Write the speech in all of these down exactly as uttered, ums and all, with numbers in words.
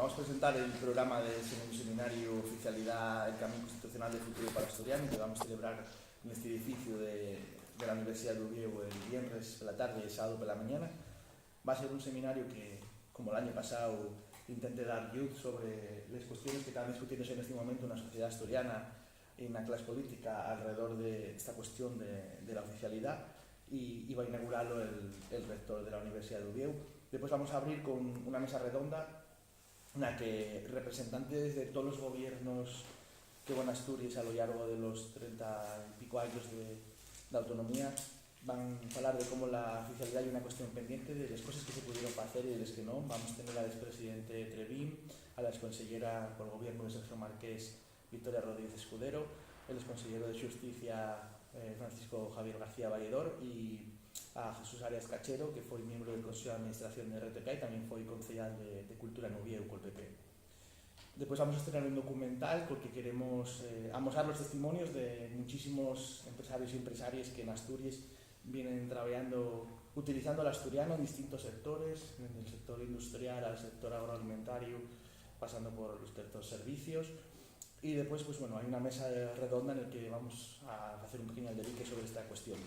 Vamos presentar el programa del segundu seminariu Oficialidá, el camín constitucional del futuro para l'asturianu, que vamos celebrar nesti edificiu de, de la Universidá d'Uviéu el vienres pela tarde y el sábadu pela mañana. Va ser un seminariu que, como l'añu pasáu, intente dar lluz sobre les cuestiones que tán discutiéndose nesti momentu na sociedá asturiana y na clase política alredor de esta cuestión de, de la oficialidá, y, y va inauguralo el, el rector de la Universidá d'Uviéu. Después vamos a abrir con una mesa redonda na que representantes de tolos gobiernos que hubo n'Asturies a lo llargo de los trenta y pico años de, d'autonomía van falar de cómo la oficialidá ye una cuestión pendiente, de les coses que se pudieron facer y de les que non. Vamos tener al expresidente Trevín, a la exconsellera col gobiernu de Sergio Marqués, Victoria Rodríguez Escudero, el exconsellero de Xusticia, eh, Francisco Javier García Valledor, y a Jesús Arias Cachero, que foi miembru del Conseju d'Administración de R T K y tamién foi conceyal de, de Cultura n'Uviéu col P P. Después vamos a estrenar un documental porque queremos, eh, amosar los testimonios de muchísimos empresarios y empresaries que n'Asturies vienen trabajando, utilizando l'asturianu en distintos sectores, desde el sector industrial al sector agroalimentario, pasando por los terceros servicios. Y después, pues bueno, hay una mesa redonda en la que vamos a hacer un pequeño alberique sobre esta cuestión.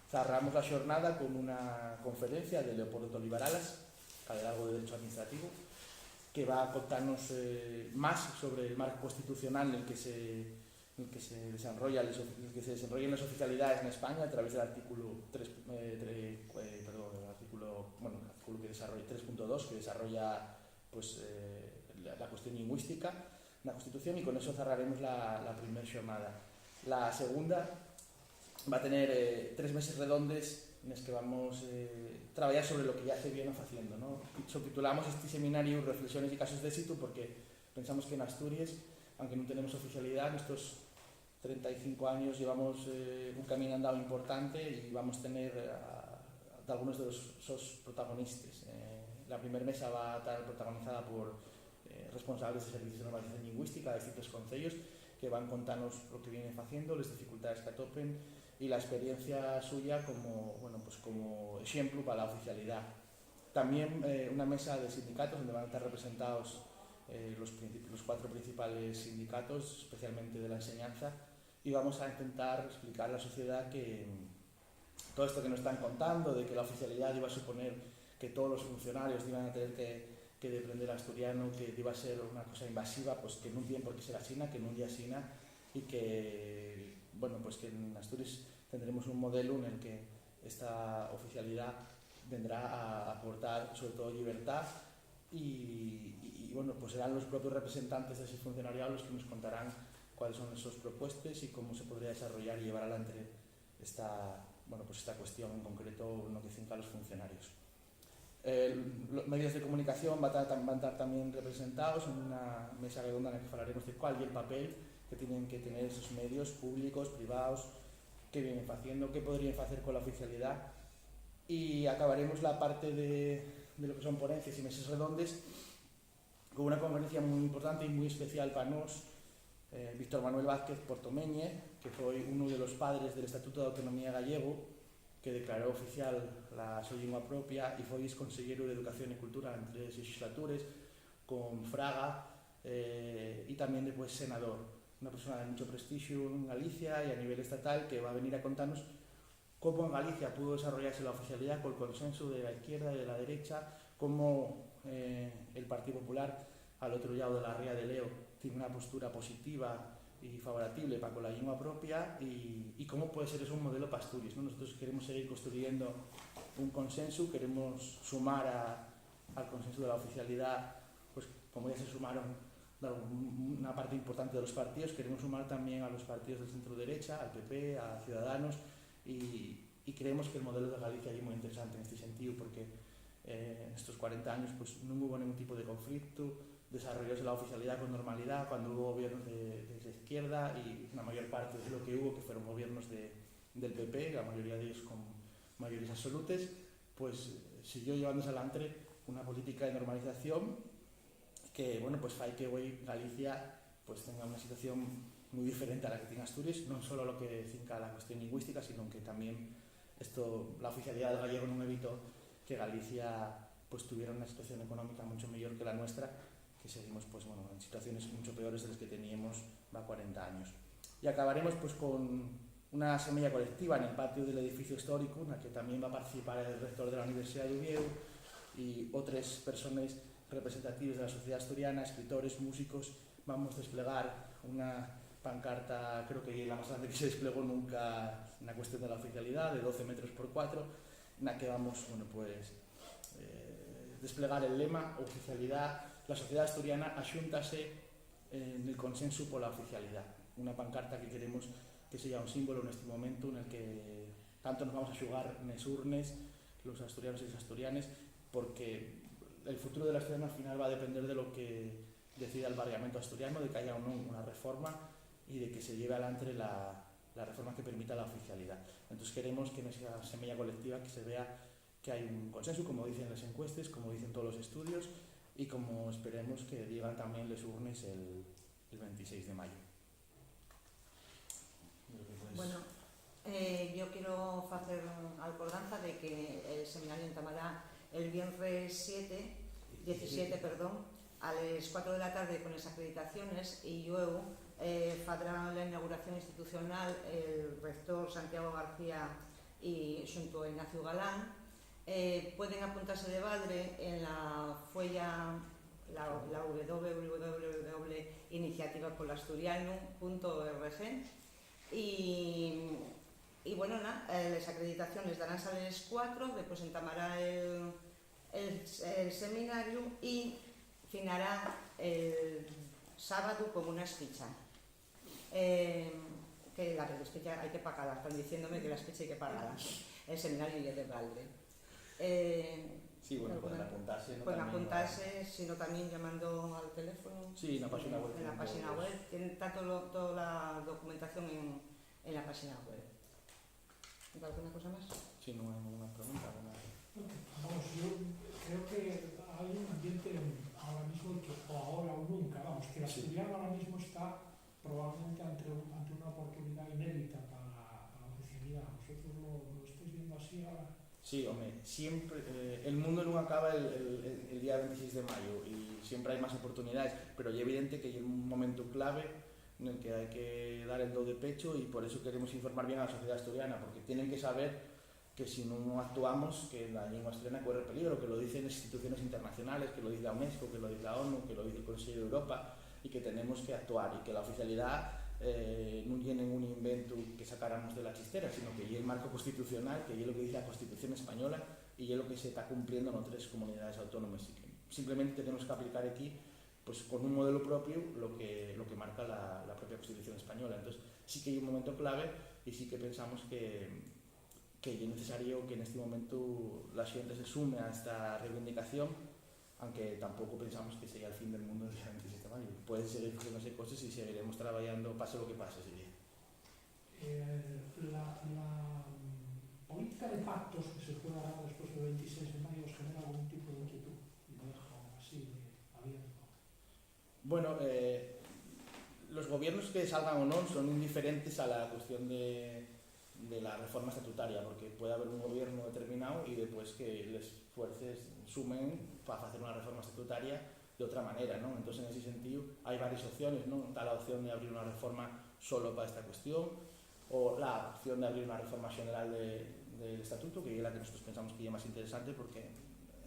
Zarramos la xornada con una conferencia de Leopoldo Tolivaralas, catedrático de Derecho Administrativo, que va a contarnos, eh, más sobre el marco constitucional en el que se, en el que se desarrolla les ofi-, en el que se desarrollen las oficialidades en España a través del artículo tres, eh, tre-, eh, perdón, el artículo, bueno, el artículo que desarrolla, tres punto dos, que desarrolla, pues, eh, la, la cuestión lingüística na Constitución, y con eso zarraremos la, la primer xornada. La segunda va a tener, eh, tres meses redondes nes que vamos, eh, trabayar sobre lo que ya se viene faciendo, ¿no? Subtitulamos este seminariu Reflexiones y casos d'éxito porque pensamos que n'Asturies, aunque nun tenemos oficialidá, nestos trenta y cinco años llevamos, eh, un camín andao importante y vamos tener, eh, a, a algunos de los sos protagonistas. Eh, la primer mesa va a estar protagonizada por, eh, responsables de servicios de normalización lingüística de distintos concellos que van contanos lo que vienen faciendo, les dificultades que atopen y la experiencia suya como, bueno, pues como exemplu pa la oficialidá. Tamién, eh, una mesa de sindicatos onde van a estar representaos, eh, los princip-, los cuatro principales sindicatos, especialmente de la enseñanza, y vamos a intentar explicar a la sociedá que, mm, todo esto que nos están contando, de que la oficialidá iba a suponer que todos los funcionarios iban a tener que, que deprender asturiano, que iba a ser una cosa invasiva, pues que nun tien por qué ser asina, que nun ye asina, y que, bueno, pues que n'Asturies tendremos un modelo en el que esta oficialidá vendrá a aportar, sobre todo, llibertá y, y, y, bueno, pues serán los propios representantes de ese funcionariado los que nos contarán cuáles son sus propuestas y cómo se podría desarrollar y llevar adelante esta, bueno, pues esta cuestión en concreto, no que cinca a los funcionarios. Eh, los medios de comunicación va a ta-, van a estar también representados en una mesa redonda en la que hablaremos de cuál es el papel que tienen que tener esos medios públicos, privados, qué vienen haciendo, qué podrían hacer con la oficialidad. Y acabaremos la parte de, de lo que son ponencias y mesas redondes con una conferencia muy importante y muy especial para nos, eh, Víctor Manuel Vázquez Portomeñe, que foi unu de los padres del Estatuto de Autonomía Gallego, que declaró oficial la so llingua propia y foi ex consellero de Educación y Cultura en tres legislatures, con Fraga, eh, y también después senador. Una persona de mucho prestigio en Galicia y a nivel estatal, que va a venir a contarnos cómo en Galicia pudo desarrollarse la oficialidad col consenso de la izquierda y de la derecha, cómo, eh, el Partido Popular, al otro lado de la ría del Eo, tiene una postura positiva y favorable para con la lengua propia y, y cómo puede ser eso un modelo pa Asturies, ¿no? Nosotros queremos seguir construyendo un consenso, queremos sumar a, al consenso de la oficialidad, pues como ya se sumaron una parte importante de los partidos, queremos sumar también a los partidos del centro derecha, al P P, a Ciudadanos, y, y creemos que el modelo de Galicia es muy interesante en este sentido, porque, eh, en estos cuarenta años, pues, no hubo ningún tipo de conflicto, desarrollóse la oficialidad con normalidad cuando hubo gobiernos de, de la izquierda, y la mayor parte de lo que hubo, que fueron gobiernos de, del P P, la mayoría de ellos con mayorías absolutes, pues, siguió llevándose adelante una política de normalización que, bueno, pues fai que hoy Galicia, pues, tenga una situación muy diferente a la que tiene Asturies, no solo lo que cinca a la cuestión lingüística, sino que también esto, la oficialidad del gallego no evitó que Galicia, pues, tuviera una situación económica mucho mejor que la nuestra, que seguimos, pues, bueno, en situaciones mucho peores de las que teníamos va cuarenta años. Y acabaremos, pues, con una semilla colectiva en el patio del edificio histórico, en la que también va a participar el rector de la Universidad de Oviedo y otras personas representativas de la sociedad asturiana, escritores, músicos. Vamos a desplegar una pancarta, creo que la más grande que se desplegó nunca, en la cuestión de la oficialidad, de doce metros por cuatro, en la que vamos, bueno, pues, eh, desplegar el lema: oficialidad, la sociedad asturiana axúntase en el consenso por la oficialidad. Una pancarta que queremos que sea un símbolo en este momento en el que tanto nos vamos a jugar en las urnas los asturianos y las asturianas, porque el futuro del asturiano al final va a depender de lo que decida el Parlamento asturiano, de que haya o no una reforma y de que se lleve adelante la, la reforma que permita la oficialidad. Entonces queremos que en esa semilla colectiva que se vea que hay un consenso, como dicen las encuestas, como dicen todos los estudios, y como esperemos que digan también les urnes el, el veintiséis de mayo. Bueno, eh, yo quiero hacer alcordanza de que el seminario entamará el viernes siete, diecisiete, perdón, a las cuatro de la tarde con las acreditaciones y luego eh, fadrá la inauguración institucional el rector Santiago García y xunto a Ignacio Galán. Eh, pueden apuntarse de badre en la fueya, la, la www iniciativa por l'asturianu punto org y, y bueno, na, eh, les acreditaciones daránse a les cuatro, después entamará el, el, el seminario y finará el sábado con una espicha. Eh, que la espicha hay que pagarla, están diciéndome que la espicha hay que pagarla. El seminario ya de balde. Eh, Sí, bueno, pueden apuntarse, ¿no? Pueden También, apuntarse, sino también llamando al teléfono. Sí, en la página web En la tienen página todos. Web, tienen, está todo, toda la documentación en, en la página web. ¿Alguna cosa más? Si no hay ninguna pregunta, alguna... Vamos, yo creo que hay un ambiente ahora mismo que, o ahora o nunca, vamos, que el Sí. Asturiano ahora mismo está probablemente ante, un- ante una oportunidad inédita para, para la oficialidad. ¿Vosotros lo, lo estáis viendo así ahora? Sí, home, siempre, eh, el mundo nun acaba el, el, el día veintiséis de mayo y siempre hay más oportunidades, pero ye evidente que ye un momento clave en el que hay que dar el do de pecho y por eso queremos informar bien a la sociedad asturiana, porque tienen que saber que si no actuamos, que la lengua asturiana corre peligro, que lo dicen las instituciones internacionales, que lo dice la UNESCO, que lo dice la ONU, que lo dice el Consejo de Europa, y que tenemos que actuar, y que la oficialidad eh, nun ye ningún invento que sacáramos de la chistera, sino que ye el marco constitucional, que ye lo que dice la Constitución española y ye lo que se está cumpliendo en otras comunidades autónomas. Y que simplemente tenemos que aplicar aquí, pues, con un modelo propio lo que, lo que marca la, la propia Constitución española. Entonces sí que hay un momento clave y sí que pensamos que, que es necesario que en este momento la gente se sume a esta reivindicación, aunque tampoco pensamos que sea el fin del mundo el día veintiséis de mayo. Pueden seguir haciéndose cosas y seguiremos trabajando, pase lo que pase ese día. Eh, la, la, mm, política de pactos que se pueda dar después del veintiséis de mayo os genera algún tipo de inquietud, y lo dejo así de abierto. Bueno, eh, los gobiernos que salgan o non son indiferentes a la cuestión de, de la reforma estatutaria, porque puede haber un gobierno determinado y después que les fuerces sumen para hacer una reforma estatutaria de otra manera, ¿no? Entonces, en ese sentido, hay varias opciones, ¿no? Está la opción de abrir una reforma solo para esta cuestión, o la opción de abrir una reforma general de, del estatuto, que es la que nosotros pensamos que es más interesante porque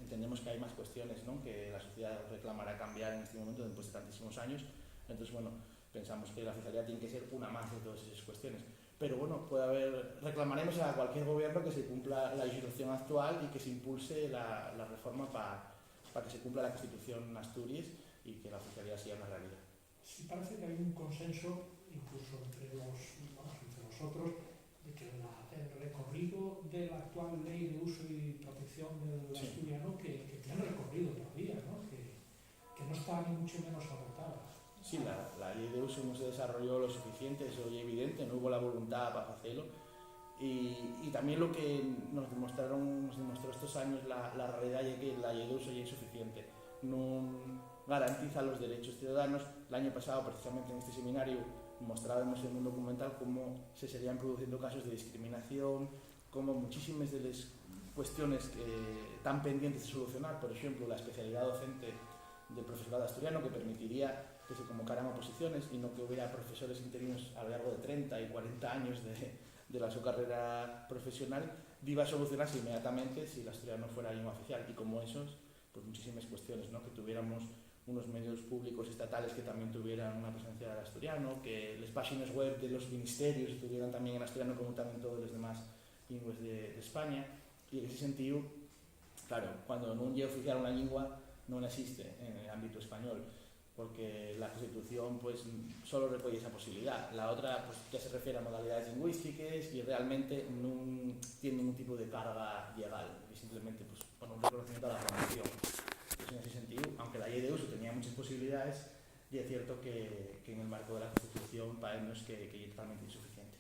entendemos que hay más cuestiones, ¿no? Que la sociedad reclamará cambiar en este momento después de tantísimos años. Entonces, bueno, pensamos que la oficialidad tiene que ser una más de todas esas cuestiones. Pero bueno, puede haber, reclamaremos a cualquier gobierno que se cumpla la legislación actual y que se impulse la, la reforma para pa que se cumpla la Constitución en Asturias y que la oficialidad sea una realidad. Sí parece que hay un consenso, incluso entre los, vamos, entre vosotros, de que la, el recorrido de la actual ley de uso y protección del Sí. asturiano que, que tiene recorrido todavía, ¿no? Que, que no está ni mucho menos agotada. Sí, la, la ley de uso no se desarrolló lo suficiente, eso es evidente, no hubo la voluntad para hacerlo. Y, y también lo que nos demostraron, nos demostró estos años la, la realidad es que la ley de uso es insuficiente, no garantiza los derechos ciudadanos. El año pasado, precisamente en este seminario, mostrábamos en un documental cómo se seguían produciendo casos de discriminación, cómo muchísimas de las cuestiones que están pendientes de solucionar, por ejemplo, la especialidad docente del profesorado asturiano que permitiría que se convocaran oposiciones y no que hubiera profesores interinos a lo largo de trenta y cuarenta años de, de la su carrera profesional, iba a solucionarse inmediatamente si el asturiano fuera lengua oficial. Y como esos, pues muchísimas cuestiones, ¿no? Que tuviéramos unos medios públicos estatales que también tuvieran una presencia del asturiano, que las páginas web de los ministerios estuvieran también en asturiano como también todas las demás lenguas de, de España. Y en ese sentido, claro, cuando nun ye oficial una lengua, non existe en el ámbito español, porque la Constitución, pues, solo recolle esa posibilidad. La otra, pues, ya se refiere a modalidades lingüísticas y realmente nun tiene ningún tipo de carga legal, y simplemente, pues, bueno, un reconocimiento a la formación. Pues, en ese sentido, aunque la ley de uso tenía muchas posibilidades, y es cierto que, que en el marco de la Constitución, para ellos, que, que es totalmente insuficiente.